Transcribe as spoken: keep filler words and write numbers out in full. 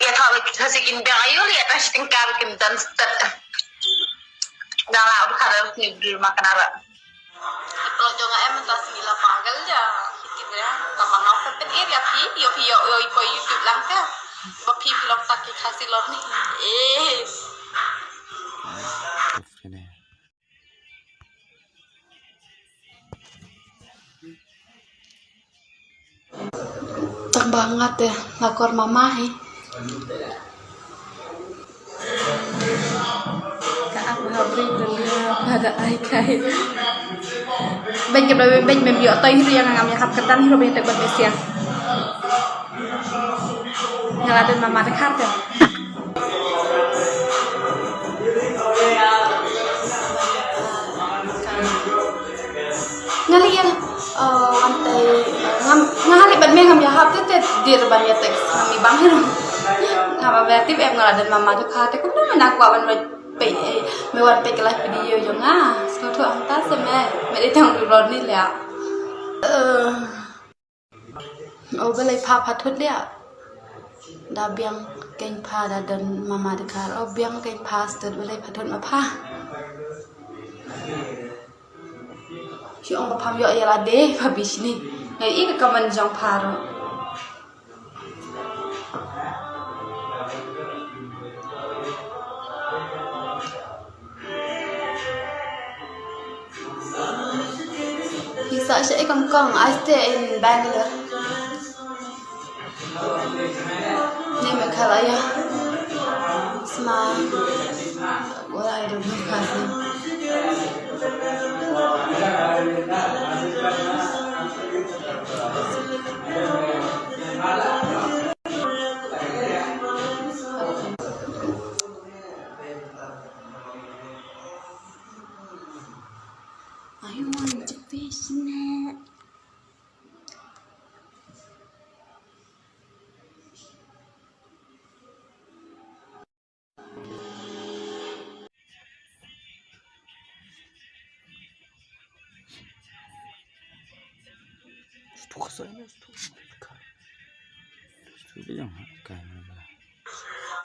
Ka thok leit Khasi kin biang aïu leh ïa ta shi tyngka ruh kim don stet. Dang la u dkhar ruh sngewbha ma ka nara. Ipro jong nga em mynta sngi la pagal ja. Hitim ya. Tama nga pynpeit ïa phi, ïa phi ïa ïa poi YouTube lang ka. Ba phi phi long tak ki Khasi lor ni. Eh. Tang ba nga te nga kor mama hi. Ka ap ha bri bri ba da ai kai. Bej ke bej bej mem ïoh toi hi ïa nga ngam ïa hap kyrdan hi ro bej te bad bej sia. Nga la don mama de khar te. Nga leh ïa, eh, wan tei, eh, ngam, nga leh bad me ngam ïa hap te, te dir ban ïa text ngam i bang hi ruh. Nga ba ber tip em nga la don mama jong ka te kumno me na kwah ban wan peit, eh, me wan peit ka live video jong nga. Sngewthuh hangta se me, me dei tang u ror ni leh. Eh. O balei pha pha thut leh. Da biang kein pha da don mama de khar. O biang kein pha stet balei pha thut ma pha. Shi ong ba pham ïoh ïa lade pha bishni. Ngai i ka kaman jong pha ro. Hi sa sha i Kong Kong, I stay in Bangalore. Ni Meghalaya. Sma. What I don't know cousin. I want to be snack.